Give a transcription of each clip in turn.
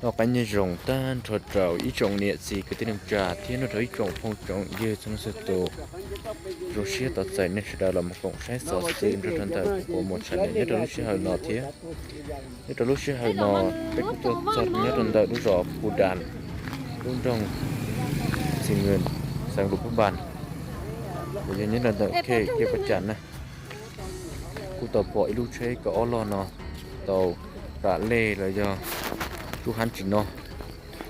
Noj qab nyob zoo tag nrho rau ib tsoom niam txiv kwv tij neej tsa thiab nrog rau ib tsoom phooj tsoom ywg txhua leej txhua tus. Zoo siab tos txais nej sawv daws los mus koom saib xov xwm nrog rau ntawm kuv Pov Muas channel nyob rau lub sij hawm no thiab. Nyob rau lub sij hawm no peb kuj tuaj txog nyob rau ntawm lub zos Pu Das, lub nroog Xi Nwm, xeev Luam Phab Npas, uas yog nyob rau ntawm khej Yaj Pab Cas na. Kuj tau pom ib lub tsheb kaum ob log no tau plam lej los yog lub hab tsim no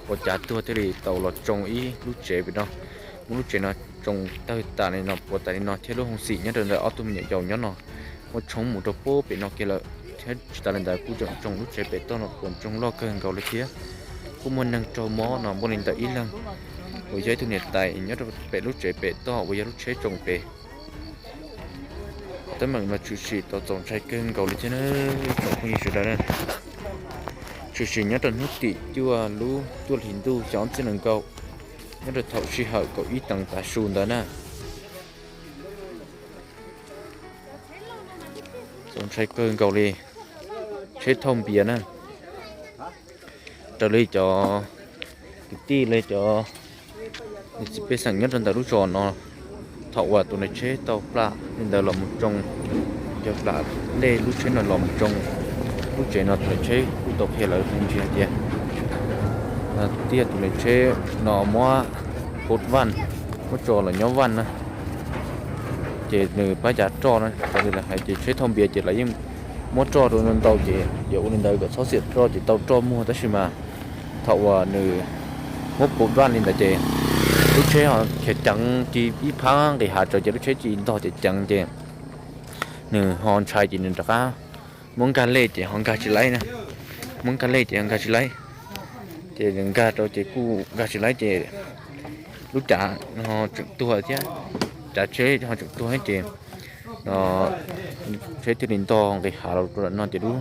ua cas tuag thiaj li tau los tsoo ib lub tsev pem no. Muab lub tsev no tsoo tawg tas li no, puas tas li no thiab lub hoob xim nyob rau ntawm ob tug me nyuam yaus nyob no muab tshoob mus rau pem no kiag lawm thiab. Tsis tas li ntawd kuj tseem tsoo lub tsev pem toj no puas tsoo loj kawg nkaus li thiab. Kuj muaj neeg raug mob no muaj li ntawm ib leeg uas yog ib tug niam tais nyob rau pem lub tsev pem toj uas yog lub tsheb tsoo pem. Teeb meem no tshwm sim tau txaus ntshai kawg nkaus li thiab na, ib tsoom phooj ywg sawv daws na. Tshwm sim nyob rau hnub tim cuaj lub cuaj hlis ntuj xyoo ob txhiab nees nkaum, nyob rau thaum sij hawm kaum ib teev tav su ntawd na. Txaus ntshai kawg nkaus li. Tsheb thauj npias na. Raws li cov kwv tij li cov niam txiv pej xeem nyob rau ntawm lub zos no, thaum uas tus niag tsheb tau plam li ntawd los mus tsoo, cov plam lej lub tsheb no los mus tsoo lub tsev no, tus niag tsheb kuj tau qhia lawv me ntsis hais tias tiag tus niag tsheb no muab pov vaj, muab tso los nyob vaj na, ces nws pab cav roj na, raws li lawv hais ces tsheb thauj npias ces lawv yeej muab roj rau ntau ces yog ua li ntawd kom txhob xiam roj ces tau roj muag, tab sis mas thaum uas nws muab pov vaj li ntawd ces lub tsheb ho khiav ceev ci ib phab nqis hav tsaws ces lub tsheb ci ntog ceev ceev ces nws ho ntshai ces nws rov qab muab nkag lej ces ho nkag tsis laib na, muab nkag lej ces ho nkag tsis laib, ces nkag rau ces kuj nkag tsis laib ces lub cav ho tseem tuag thiab, cav tsheb ho tseem tuag thiab ces no tsheb thiaj li ntog nqis hav los rau no ces lub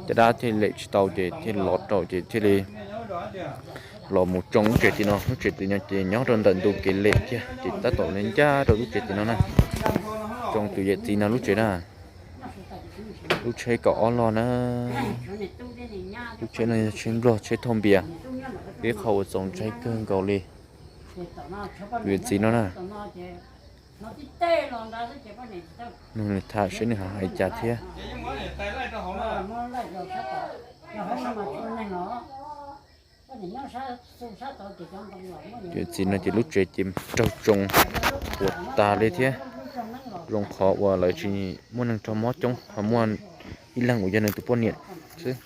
caj dab thiaj li lem tsis tau ces thiaj li lov rau ces thiaj li los mus tsoo lub tsev tim no. Lub tsev tim no ces nyob rau ntawm ntu kev lem kiag ces tab tom li ncaj rau lub tsev tim no na. Tsoo tus yawm txiv no lub tsev na. Lub tsheb kaum ob log na. Lub tsheb no yog tsheb Nplog, tsheb thauj npias, ib qho uas txaus ntshai kawg nkaus li. Tus yawm txiv no na, nug nws tham seb nws ho hais cas thiab. Tus yawm txiv no ces lub tsev ces raug tsoo puas tas li thiab. Zoo qhov uas lawv tsis muaj neeg raug mob coob, ho muaj ib leeg uas yog nws tus poj niam xwb.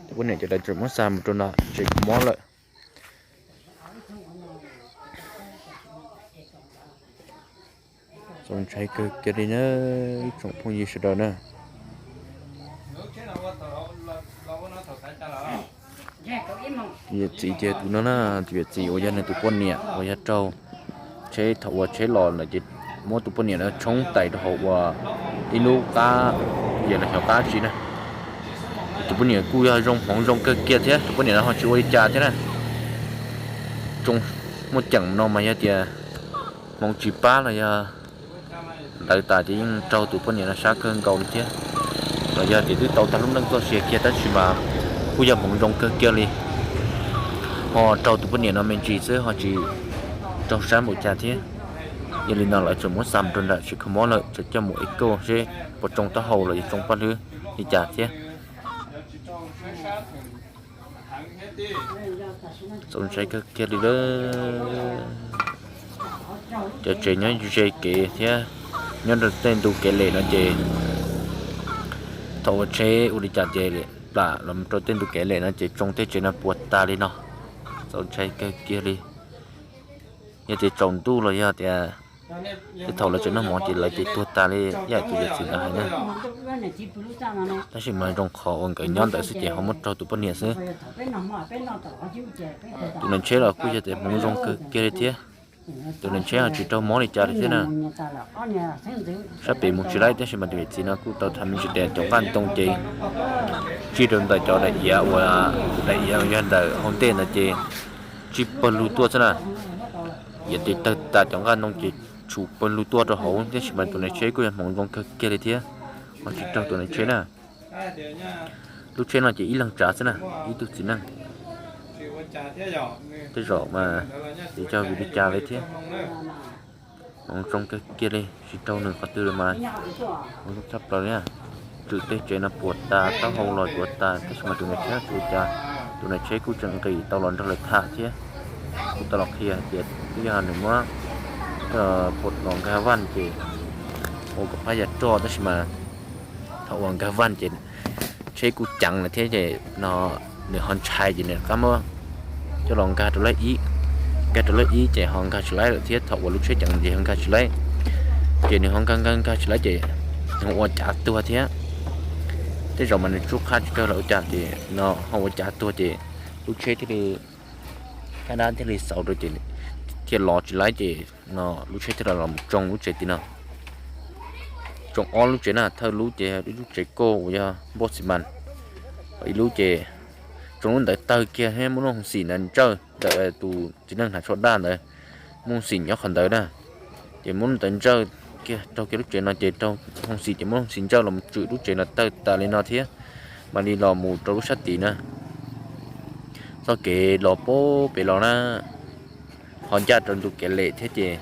Tus poj niam ces lawv tseem muab xa mus rau nram tsev kho mob lawm. Txaus ntshai kawg kiag li na, ib tsoom phooj ywg sawv daws na. Tus yawm txiv ces tus no na, tus yawm txiv uas yog nws tus poj niam uas yog raug tsheb, thaum uas tsheb los lawm ces muab tus poj niam no tshoob tais rau hauv uas ib lub qab, yam li xyov qab tsi na. Tus poj niam kuj yog zoo hmoov zoo kawg kiag thiab, tus poj niam no ho tsis ua li cas thiab na. Tsoo muaj ceem no mas yog tias hmoov tsis pab los yog ntawd tas ces yeej raug tus poj niam no sab kawg nkaus li thiab. Los yog tias twb tau tag lub neej txoj sia kiag tab sis mas kuj yog hmoov zoo kawg kiag li, ho raug tus poj niam no me ntsis xwb ho tsis raug sab npaum cas thiab. Yog li no lawv tseem muab xa mus rau nram tsev kho mob lawm, tseem coj mus ev koj seb puas tsoo taub hau los yog tsoo paj hlwb li cas thiab. Txaus ntshai kawg kiag li lawm. Cov tsev nyob ze kev thiab nyob rau tej ntu kev lem no ces thaum ua tsheb ua li cas ces plam los rau tej ntu kev lem no ces tsoo tej tsev no puas tas li no. Txaus ntshai kawg kiag li. Yog tias tsaus ntuj los yog tias tej thaum lawv tseem noj mov ces lawv ces tuag tas li, yam tus yawm txiv ntawd hais na. Tab sis mas zoo qhov uas nkawd nyob ntawd xwb ces ho muab raug tus poj niam xwb. Tus neeg tsheb los kuj yog tias hmoov zoo kawg kiag li thiab. Tus neeg tsheb ho tsis raug mob li cas li thiab na. Sab pem mus tsis laib tab sis mas tus yawm txiv no kuj tau tham me ntsis tias cov nqaj ntoo ces tsij rau ntawm cov daim iav uas, daim iav yog ntawm hauv ntej ntawd ces tsij pawg lug tuaj xwb na. Iav ces tawg tas cov nqaj ntoo ces tshum pawg lug tuaj rau hauv, tab sis mas tus neeg tsheb kuj yog hmoov zoo kawg kiag li thiab, ho tsis raug tus neeg tsheb na. Lub tsheb no ces ib leeg tsav xwb na, ib tug txiv neej. Tej zaum mas tsis yog vim li cas li thiab. Hmoov zoo kawg kiag li, tsis raug nws qhov twg li mas hmoov zoo tshaj plaws li. Tswm tej tsev no puas tas, taub hau los yuav tas, tab sis mas tus niam tsheb tsis ua cas. Tus niam tsheb kuj tseem nqis tau los nrog lawv tham thiab, kuj tau los qhia hais tias twb yog nws muab coj los nkag vaj ces ua kom pab yam roj, tab sis mas thaum uas nkag vaj ces tsheb kuj ceev lawm thiab ces no nws ho ntshai ces nws rov qab muab coj los nkag rau lab ib, nkag rau lab ib ces ho nkag tsis laib lawm thiab. Thaum uas lub tsheb ceev ces ho nkag tsis laib, ces nws ho nkag nkag nkag tsis laib ces nws ua cav tuag thiab. Tej zaum mas nws tsub qab tsis kawg los ua cas ces no ho ua cav tuag ces lub tsheb thiaj li, kab dab thiaj li xauv rau ces thiaj los tsis laib ces no lub tsheb thiaj li los mus tsoo lub tsev tim no. Tsoo ob lub tsev na, thawj lub ces ib lub tsev kauj uas yog npauj xi mas, ho ib lub ces tsoo lub ntawd tawg kiag thiab muab lub hoo xim ntawd ntsawj ntawm tus txiv neej hnav tsho daj ntawd, muab hoo xim nyob qhov ntawd na. Ces muab lub ntawd ntsawj kiag, raug kiag lub tsev no ces raug hoo xim ces muab hoo xim ntsawj los mus tswm lub tsev no tawg tas li no thiab, mam li los mus rau lub sab tid na. Txoj kev los pem los na, ho ncaj rau ntu kev lem thiab ces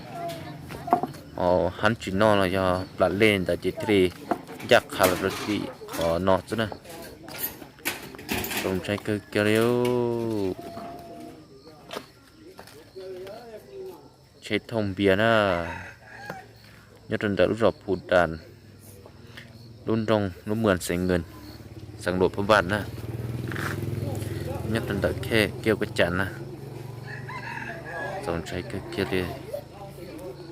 ho hab tsis noj los yog plam lej ntawd ces thiaj li ncaj qha los rau tim qhov no xwb na. Txaus ntshai kawg kiag li. Tsheb thauj npias na, nyob rau ntawm lub zos Phu Das, lub nroog lub mwas xeev Nkees, xeev Luam Phab Npas na, nyob rau ntawm khej Kiav Kab Cas na. Txaus ntshai kawg kiag li.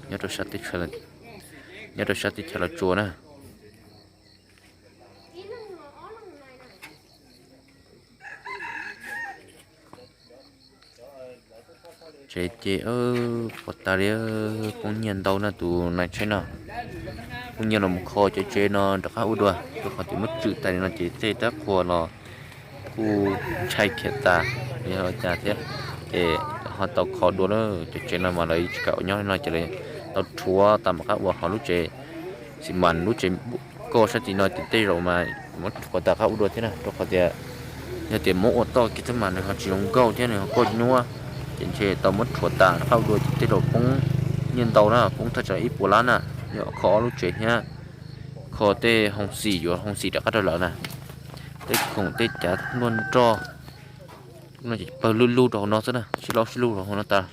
Nyob rau sab teb chaws, nyob rau sab teb chaws Los Tsuas na. Tsev ces puas tas li, poob nyiaj ntau na tus nais tsheb no. Poob nyiaj los mus kho cov tsev no rov qab ua dua, rau qhov tias muab tswm tas li no ces tej tab qhua los kuj ntshai khiav tas, yog cas thiab. Ces ho tau kho dua lawm, cov tsev no mas lawv tsis kam ua nyob li no ces lawv tau rhuav tas mam qab ua. Ho lub tsev xi mas, lub tsev kauj sab tim no ces tej zaum mas muab rhuav tas qab ua dua thiab na, rau qhov tias yog tias muab ua toj kiag thiab mas nws ho tsis zoo nkauj thiab nws ho kauj nyuab, ces ntshe tau muab rhuav tas qab ua dua ces tej zaum poob nyiaj ntau na, poob thaj tsam ib puas lab na, yog kho ob lub tsev thiab kho tej hoo xim, yuav hoo xim rov qab rau lawv na. Tej khoom tej cav nplooj nroj no ces pawg lug lug rau hauv no xwb na, sib laub sib lug rau hauv no tas.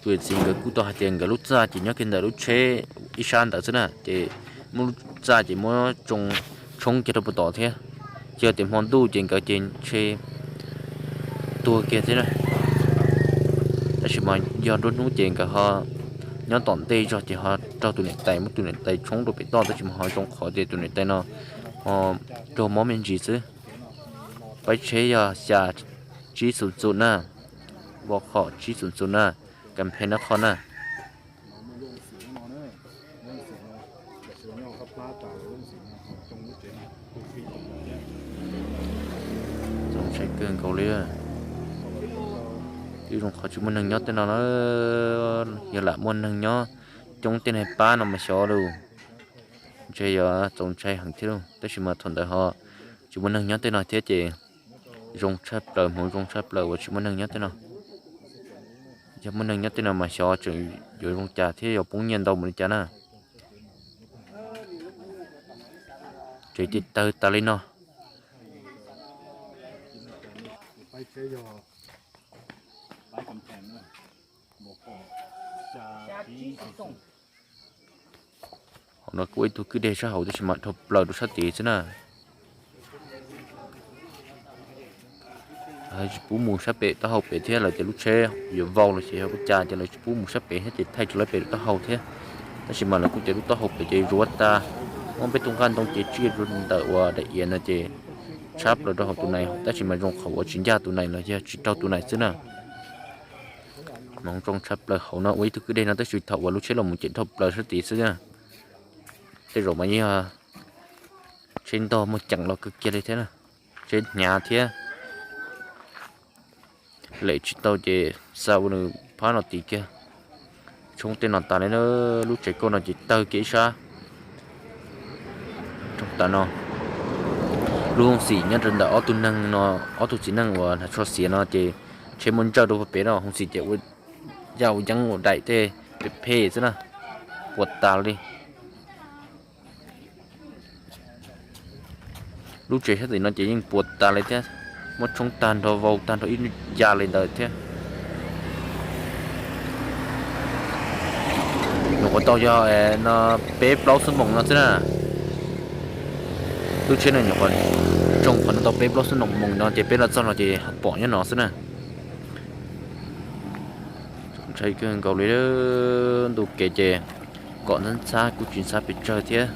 Tus yawm txiv nkawd kuj tau hais tias nkawd lub txaj ces nyob kiag ntawm lub tsheb ib sab ntawd xwb na, ces muab lub txaj ces muab tsoo tshoob kiag rau puag tod thiab. Ces yog tias hmo ntuj ces nkawd ces ntshe tuag kiag thiab na. Tab sis mas yog nruab hnub ces nkawd ho nyob tom ntej zog ces ho raug tus niam tais, muab tus niam tais tshoob rau pem toj, tab sis mas ho zoo qhov tias tus niam tais no ho raug mob me ntsis xwb. Pab tsheb yog xya tsib xoom xoom na, bo qhom tsib xoom xoom na, kas phe nab qhov na. Txaus ntshai kawg nkaus li. Twb zoo qhov tsis muaj neeg nyob tej no na, yog lam muaj neeg nyob coob tej neeg pab no mas xyov lauj. Ntshe yog txaus ntshai heev thiab lauj, tab sis mas thaum ntawd ho tsis muaj neeg nyob tej no thiab ces zoo tshaj plaws, hmoov zoo tshaj plaws uas tsis muaj neeg nyob tej no. Yog muaj neeg nyob tej no mas xyov tseem yuav zoo cas thiab yuav poob nyiaj ntau mus li cas na. Tsev ces tawg tas li no. Hauv no kuj ib tug kwj deg sab hauv tab sis mas dhau plaws rau sab tid xwb na. Tsis pub mus sab pem taub hau pem thiab, lawv tias lub tsheb yuav vau los ces yog ua cas ces lawv tsis pub mus sab pem thiab ces thaij tso lawv pem taub hau thiab. Tab sis mas lawv kuj tias lub taub hau pem ces zuav tas, muab peb tus nqaj ntoo ces tsiaj ntawm uas daim iav no ces tshab plaws rau hauv tus nais, tab sis mas zoo qhov uas tsis ncaj tus nais los yog tsis raug tus nais xwb na. Hmoov zoo tshaj plaws hauv no ua ib tug kwj deg no tab sis thaum uas lub tsheb los mus ces dhau plaws sab tid xwb na. Tej zaum mas yog tsheb ntog muaj ceem los kawg kiag li thiab, tsheb hnyav thiab. Lem tsis tau ces xa ua nws phab no tid kiag. Tshoob tej no tas li na, lub tsev kauj no ces tawg kiag ib sab. Rooj tas no, Lub hoob xim nyob rau ntawm ob tug neeg no, ob tug txiv neej uas hnav tsho xiav no ces tsheb muab ntsawj rau pem no, hoob xim ces ua yaj ua yeeb ua daim tej phem phem xwb na, puas tas li. Lub tsev sab tim no ces yeej puas tas li thiab, muab tshoob tag nrho vau tag nrho ib ya li ntawd thiab. Nyuam qhuav tau yog no peb plaub xuab moos no xwb na. Lub tsheb no nyuam qhuav tsoo qhov no tau peb plaub xuab moos no ces peb los txog no ces pom nyob no xwb na. Ntshai kawg nkaus li, ntu kev ces kom ntxhab ntxhab kuj tsis ntxhab pes tsawg thiab.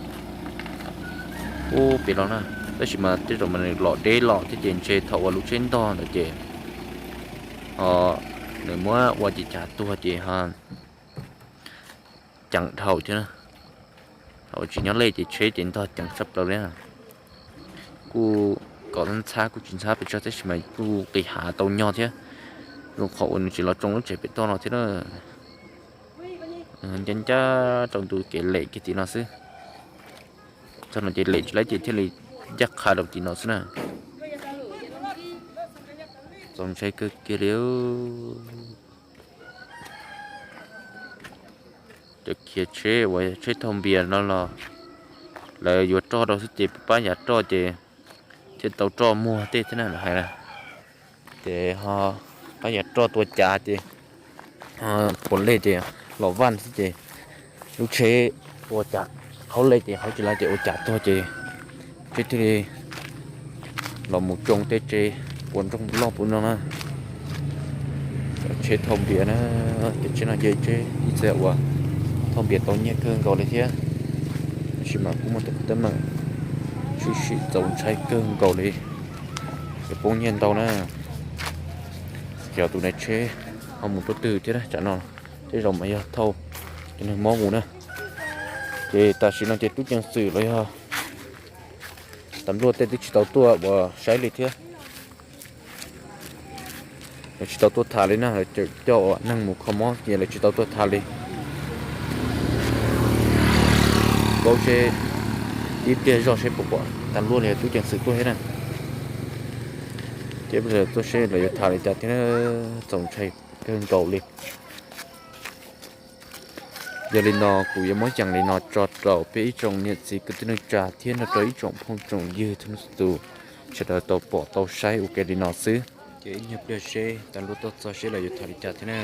Ub pem los na, tab sis mas tej zaum mas nws los deb los thiab ces ntshe thaum uas lub tsheb ntog ntawd ces ho nws muab ua ces cas tuag ces ho ceev dhau thiab na. Thaum tsis nyob lej ces tsheb ces ntog ceev tshaj plaws li. Kuj kom ntxhab kuj tsis ntxhab pes tsawg tab sis mas kuj qis hav tau nyog thiab, zoo qhov uas nws tsis los tsoo lub tsev pem toj no thiab na. Ncaj ncaj rau ntu kev lem kiag tim no xwb. Txog no ces lem tsis laib ces thiaj li ncaj qha rau tim no xwb na. Txaus ntshai kawg kiag li. Cov khiav tsheb uas tsheb thauj npias no los lawv yuav roj rau xwb ces pab yav roj ces thiaj tau roj muag tej thiab na lawv hais na. Ces ho pab yav roj tua cav ces puav leej ces los vaj xwb ces lub tsheb ua cas qhaub lej ces qhaub tsis laib ces ua cas tuag ces tsheb thiaj li los mus tsoo tej tsev puas nroog loj puas no na. Cov tsheb thauj npias na, cov tsheb no ces tsheb ib txhia uas thauj npias tau nyiaj kawg nkaus li thiab, tab sis mas kuj muaj tej qhov teeb meem tshwm sim txaus ntshai kawg nkaus li, ces poob nyiaj ntau na. Xyov tus naiv tsheb ho mus rau twg thiab na, tsam no tej zaum mas yog thauj cov neeg mob mus na. Ces tam sim no ces tub ceev xwm los yog tas npluaj tej twb tsis tau tuaj ua saib li thiab. Lawv tsis tau tuaj tham li na, lawv coj ua neeg mus kho mob ces lawv tsis tau tuaj tham li. Paub seb ib pliag zoj seb puas pom tas npluaj los yog tub ceev xwm tuaj thiab na. Ces tuaj seb lawv yuav tham li cas thiab, txaus ntshai kawg nkaus li. Yog li no kuv yuav muab yees li no tso rau peb ib tsoom niam txiv kwv tij neej tsa thiab nrog rau ib tsoom phooj tsoom ywg txhua leej txhua tus sawv daws tau pom tau saib ua ke li no xwb. Ces ib nyuag pliag seb tas npluaj tuaj txog seb lawv yuav tham li cas thiab na.